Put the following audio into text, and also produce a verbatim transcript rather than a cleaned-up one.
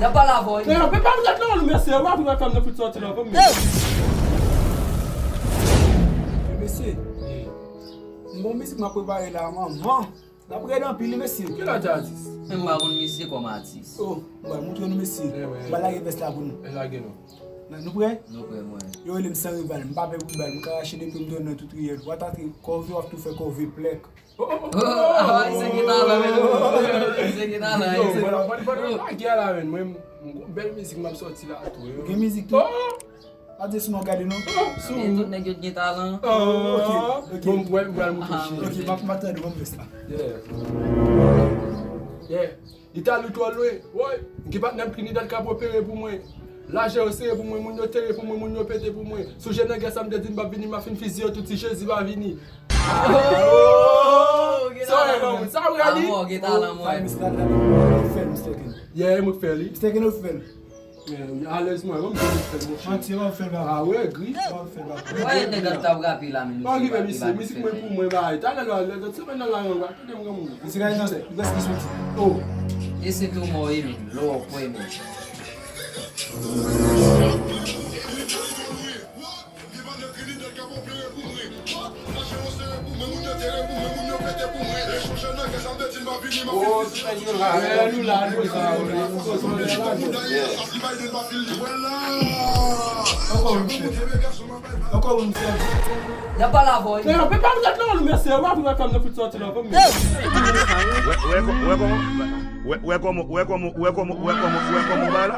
N ap pale avè w. Yo, yo, pe pa m gad nan, mesye, w ap wè fanm nan fout sòti la, fanm. Mesye, m gon mizik m ap prepare la, manman. L ap rèd anpil, mesye. Ki lòt atis? Men m pa konn misye kòm atis. Oh, m pral montre nou, mesye. M pral lage vès la pou nou. E lage non. Nan, nou prè? Nou prè, mwen. Yo rele m San Rival, m pa pè pou bal, m ka rache depi m tounen nan tout riyèl. W atake kòve, w ap tou fè kòve plèk. Oh, oh, oh, oh, oh, se gen talan, men. Se gen talan, se gen talan. Yo, mwen, mwen, mwen, mwen, lage a la, men. Mwen, m gon bèl mizik m ap sòti la tou, yo. Gen mizik tou? Oh! Pa di sou mwen gade non. Oh, sou. Men tout nèg yo gen talan. Oh, ok, ok. Bon, mwen, mwen, mwen, ah, ok, m ap, m ap tande, ban m vès la. Yeah. Yeah. Itali twò lwen. Woy, gen patnè m Trinidad k ap opere pou mwen. Lajè yo sere pou mwen, moun yo tere pou mwen, moun yo pete pou mwen. Sou je nan gè sa m te di m p ap vini, m ap fin fiziye yo tou si Jezi pa vini. Oh, gen talan, mwen. Sa w wè, sa w wè, li? Ah, bon, gen talan, mwen. Fè l, mister Ken. Yeah, mwen k fè li. Mister Ken, ou fè l. Men, alèz mwen, mwen m fè l, monchè. Manti, mwen fè l, papa. Ah, wè, gri. Mwen fè l, papa. Wè, nèg ap tap rape la, men. Pa okipe misye, mizik mwen pou mwen, bay. Talè lò, lè, lòt semèn nan la, yon gwa, tande m granmoun. Misye ka nan, lès li soti. Oh. E se tou mò, e lò, kwè, men. Ankò yon fè. Ankò yon fè. N ap pale avè w. Yo, yo, pe pa m gad nan, mesye, w ap wè fanm nan fout sòti la, fanm. Wè, wè, wè kòman, wè, wè kòman, wè kòman, wè kòman, wè kòman, wè kòman bagay la.